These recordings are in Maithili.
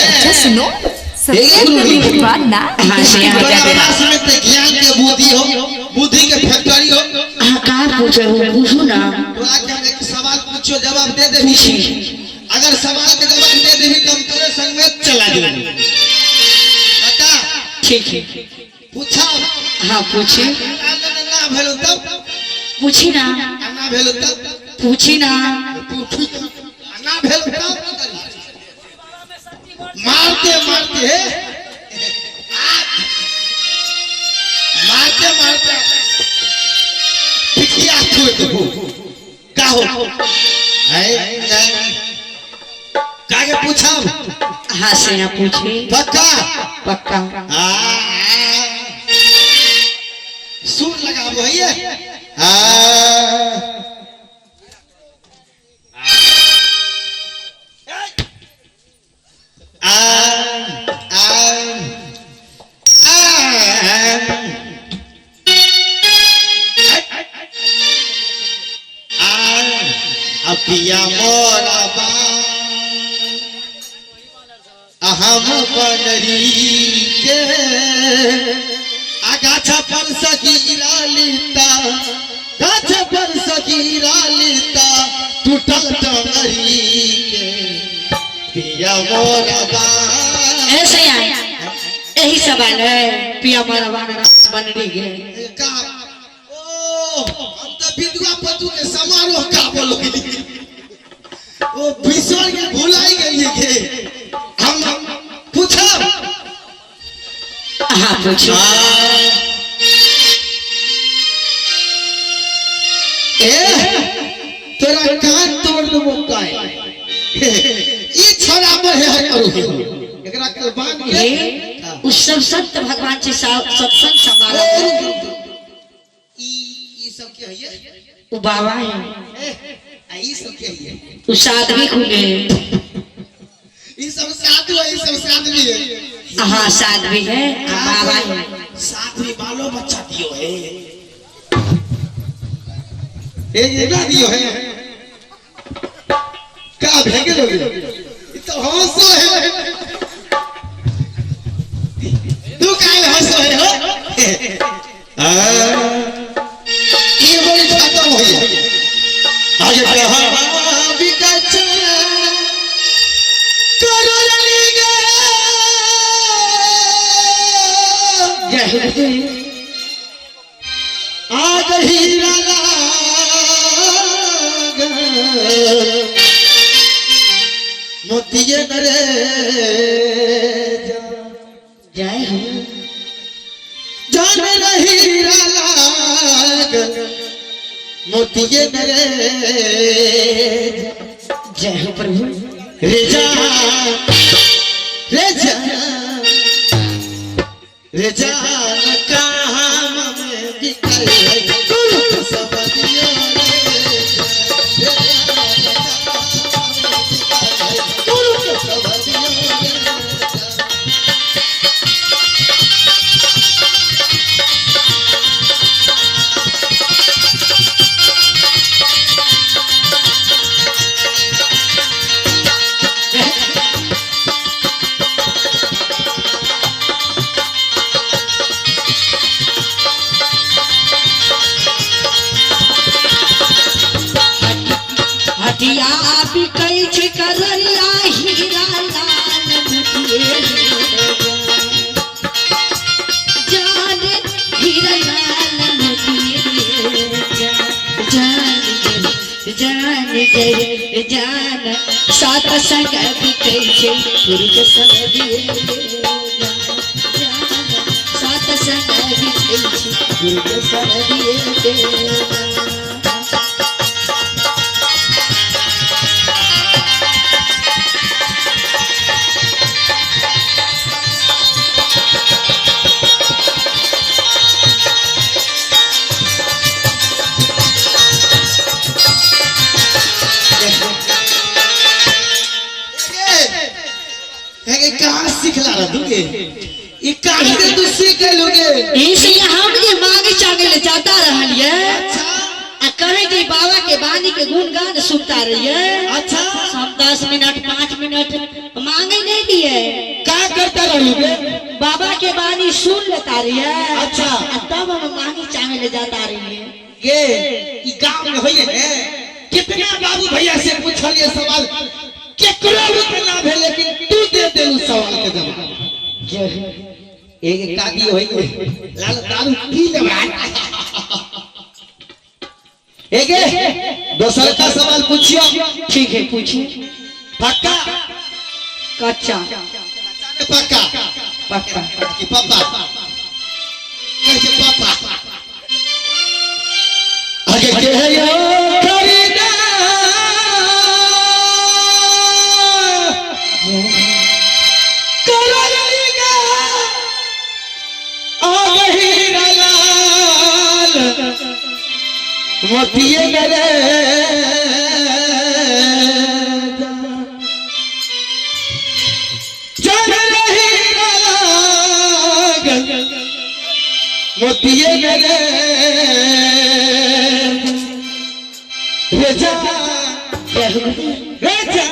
अच्छा सुनो, सब्सक्राइब करने के बाद ना हाँ, घंटी तोरा बजा देना। पास में तो ज्ञान के बुद्धि हो, बुद्धि के फैक्ट्री हो। हाँ, का पूछे हो, पूछू ना। तोरा के हम एक सवाल पूछो, जवाब दे देबी। अगर सवाल के जवाब दे देबी तो हम तोरे संग में चला जेबो। बता। ठीक है। पूछा। हाँ पूछी। ना भेलो तब? पूछी ना। ना भेलो तब? पूछी ना। ना भेलो तब? मारते मारते है, मारते मारते पिटिया तोड़ देबो। का हो है कागे पूछब? हाँ से ना पूछी। पक्का? पक्का। आ सुर लगाबो है। आ आ आ आ आ अपिया मोरा बा अहम बनरी के आ गाछ पर सकीरा लीता, गाछ पर सकीरा लीता टूटल टंगरी के पिया मोरा बा। ऐसे आए यही सवाल है, पिया मोरा बा बनरी के का ओ हम तो विधवा पतु के समारोह का बोलो ओ बिसर के भुलाई गेलिए के हम पूछब। हाँ पूछो। ए तोरा कान तोड़ देबो काय ई छोरा पर है करू एकरा कल बांध के। हे उस सब संत भगवान से सत्संग समारोह ई ई सब के है? वो बाबा है। ए आ ई सब के है? वो साध्वी खुले। ई सब साधु है, ई सब साध्वी है। हाँ साध्वी है, बाबा है। साध्वी बालो बच्चा दियो है, ए ये ना दियो है का भेगे लोगे ई तो हंसो है, तू काहे हंसो है हो? आ ये बड़ी खत्म हो गया आगे कहा बिकच करो गे। जय हो। आज हीरा लाग मोतिये नरे जय हो। जान हीरा लाग मोतिये नरे जय हो प्रभु। रे जा रे जा रे जान काम में बिकल गुरु सब दियो रे जा, रे जान काम में बिकल गुरु सब दियो रे जा। हटिया बिकै छै करैया हीरा लाल मोतिये जान हीरा लाल मोतिये जान जान गए जान सात संग बिकै छै गुरु के संग दिए जान सात संग बिकै छै गुरु के संग दिए। हे कहाँ सीखला रह तू के ई कहाँ से तू सीख लोगे? इसे हम जे मांगे चांगे ले जाता रहलिए। अच्छा। आ कहे जे बाबा के वाणी के गुणगान सुनता रहिए। अच्छा। हम 10 मिनट 5 मिनट मांगे नहीं दिए। कहलू बे? बाबा के बानी सुन लेता रही है। अच्छा। आ तब हम मांगी चाहे ले जाता रही है। गे ई गांव में होइए ने कितना बाबू भैया से पूछलिए सवाल, केकरो भी ना भेल, लेकिन तू दे देलू सवाल के जवाब। जय हो। एक कादी होई लाल दारू पी लेबा। एगे दोसर का सवाल पूछियो। ठीक है पूछिए। पक्का? कच्चा। पक्का? पक्का। कि पापा कैसे पापा आगे के है यो खरीदा करेगा आगे लाल मोतिये मेरे चल रही लागल मोतिये मेरे रे जा जय हो गुरुदेव। रे जा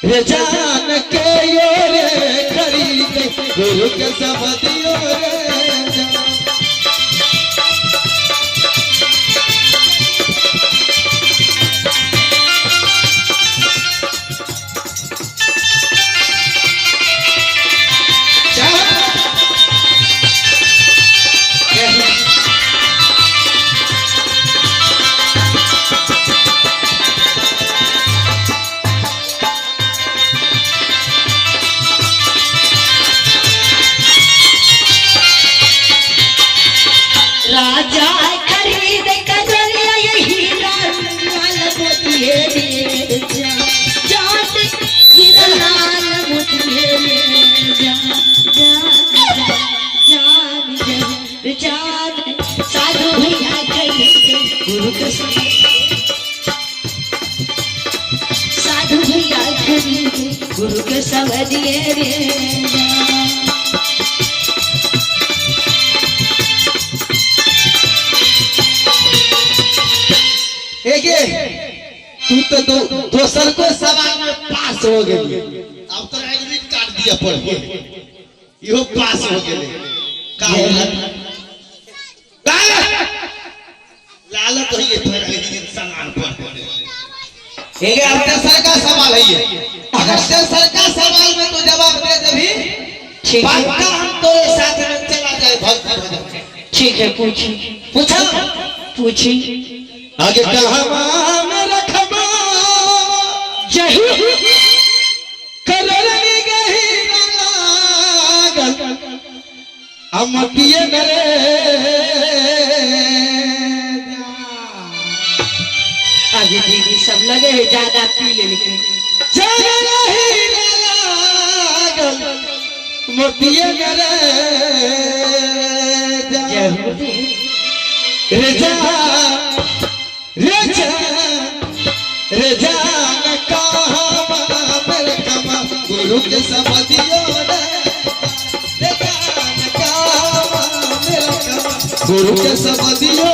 रे जान के यो रे खरीद गुरु के समझियो रे जा। राजा खरीद कजरिया यही लाल लाल मोतिये रे जा, जात हीरा लाल मोतिये रे जा, जान जान जान जान साधु भैया खरीद गुरु के संग, साधु भैया खरीद गुरु के संग दिए रे जा। एगे तू तो दोसर को सवाल में पास हो गेली, अब तो एडमिट कार्ड दिया पड़ इहो पास हो गेले। का होला? लालच लालच होइए तोरा सामान पर। एगे अब तेसर का सवाल है ये, अगर तेसर का सवाल में तो जवाब दे देबी ठीक है। पक्का हम तोरे साथ में चला जाए भक्त भजन। ठीक है पूछी। पूछा? पूछी। आगे कहवा में रखबा जय हो। करनी गही लागल अमतिये मेरे अभी दीदी सब लगे है ज्यादा पी ले लेकिन जय रही लागल मोतिये मेरे जय हो गुरुदेव। रे जा रे जा रे जान कहाँ मेरे कमा गुरु के समझियो रे, रे जान कहाँ मेरे कमा गुरु के समझियो।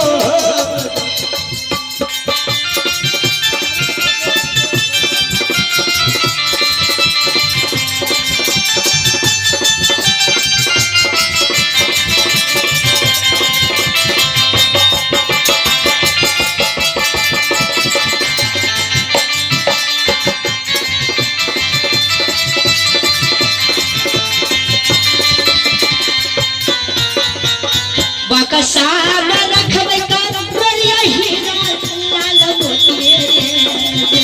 बकसा में रखबै कमरिया हीरा लाल मोतिये रे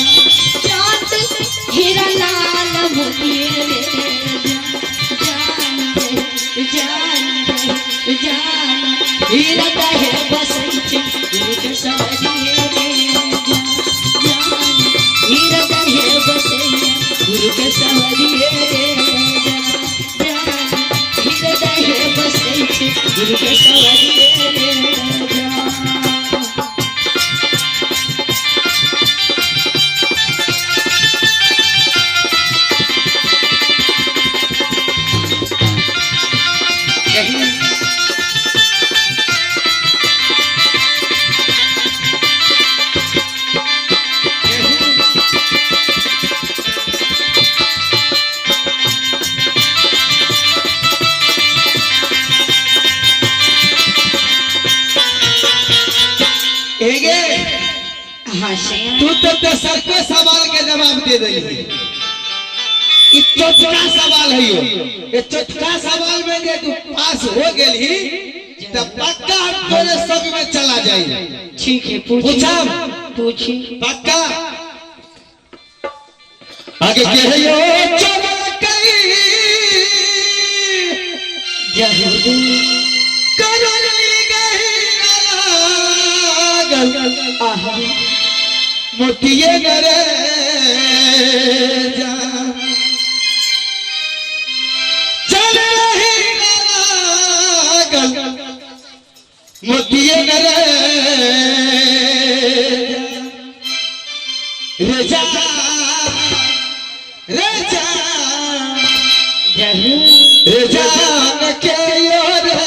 जात हीरा लाल मोतिये रे जान जान जान हीरा दहे बसै छै गुरु के समझिए रे जान हीरा दहे बसै गुरु के समझिए रे जान हीरा दहे बसै छै गुरु के समझिए रे जान। हाँ सैया। तू तो तेसर के सवाल के जवाब दे दही। ई चौथा सवाल है यो। ये चौथा सवाल में जे तू पास हो गेलही त पक्का हम तोरे संग में चला जाई। ठीक है, पूछी। पूछम? पूछी। पक्का? आगे के है यो चल कई जरूर करनी गहीरा लागल आहा मोतिये नरे जा चल रही लागल मोतिये नरे रे जा रे जा जरूर रे जान के यो रे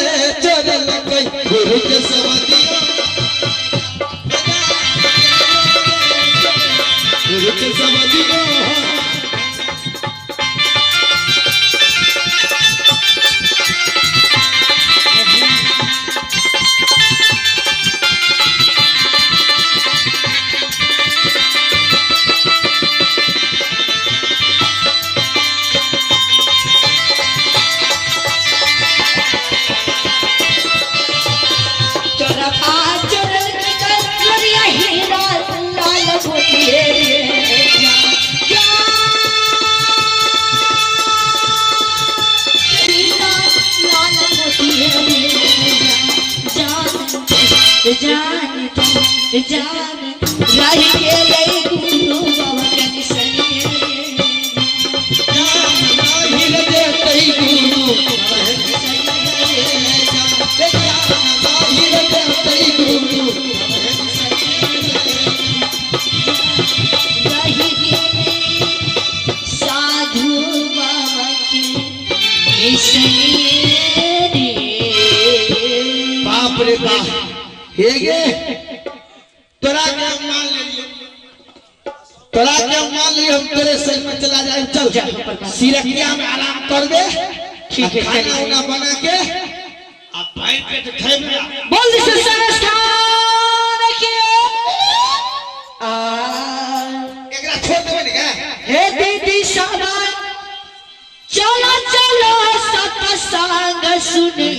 चोरल कई गुरु के सवदियो, गुरु के सवदियो। चोरबा चोरल कर चोरिया हीरा लाल मोतिये रे जा जा हीरा लाल मोतिये रे जा जान जान जान रही के ले गुरु बाबा के निसनिए। जान माहिर दे तई गुरु, जान माहिर दे तई गुरु। रही गेले साधु बाबा के निसनिए रे। बाप रे बाप, हे गे तोरा के हम मान लेलियो, तोरा के हम मान लियो, हम तोरे संग में चला जाए। चल सिरकिया में आराम कर दे। ठीक है, खाना चलिए। उना बना के आ भाई पेट खेबे। बोल दिस संस्थान के आ एकरा छोड़ देबे ने के? हे दीदी सामा, चलो चलो सत्संग सुनिए।